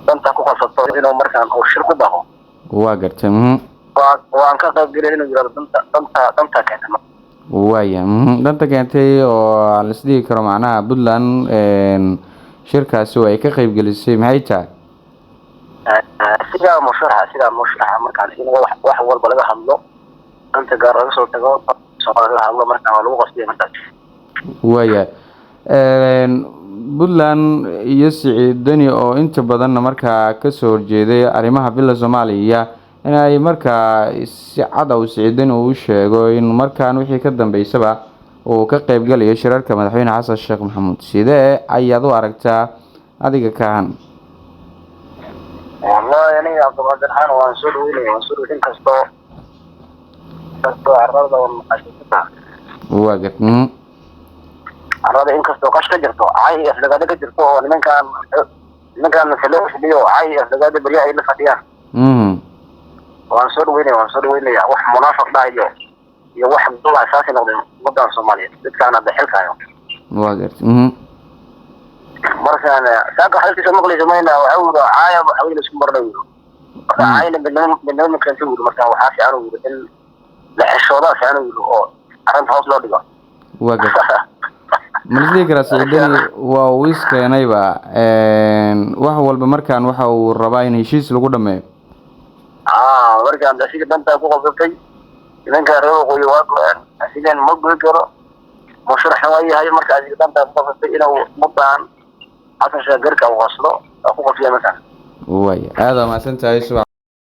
Danta ku qalsato inuu markaan uu shir ku baaqo. Waa gartay. Waan ka qayb gelay inuu yirahdo danta keentay. Waaya, danta keentay oo la isdhihi karo macnaha Puntland shirkaasi oo ay ka qayb gelisay maxay tahay? Sidaa musharaxa markaan in wax walba laga hadlo, danta gaar laga soo tago, Soomaali laga hadlo, markaan waa lagu qasbaya markaas. Waaya, Puntland iyo Siciid Deni oo inta badanna markaa kasoo horjeeday arrimaha Villa Soomaaliya, in ay markaa si cad uu Siciid Deni uu sheego in markaan wixii ka dambeysaba uu ka qaybgalayo shirarka madaxweyne Xasan Sheekh Maxamuud, sidee ayaad u aragtaa adiga kahan? Wallahi aniga Cabdiqaadir xaan waan soo dhaweynaya, waan soo dhaweyn inkastoo carrada Waa gart. Carrada inkastoo qash ka jirto, cay iyo aflagaado ka jirto, oo nimankaan masale fadhiyo, cay iyo aflagaado beryaha ay la fadhiyaan. Waan soo dhaweynaya, waan soo dhaweynaya. Wax munaafaq dhahayo iyo wax gola asaasi noqday ummadan Soomaaliyeed, dadkaan hadda xilkaayo. Waa gart. Markaan saaka hadalkiisa maqlaysa mayna, waxa uu yidhi caaya haween isku marna yidhi. Marka caayna midnimo ma keento yidhi. Marka waxaa fiican uu yidhi in la xishoodaa fiican uu yidhi, oo arrinta hoos loo dhigo. Waa gart. Ma la isdhihi karaa Siciid Deni waa uu is keenayba wax walba, markaan waxa uu rabaa in heshiis lagu dhameeyo? Aa, markaan asiga dantaa ku qabsatay, nimanka reer waqooyi waa go-een, asigan ma goy karo, musharaxna waa yahay. Marka asiga dantaa ku qabsatay inuu ummadan Xasan Sheekh garka uu qasdo, waa ku qasbiya markaan. Waaya, aada waa mahadsan tahay subax.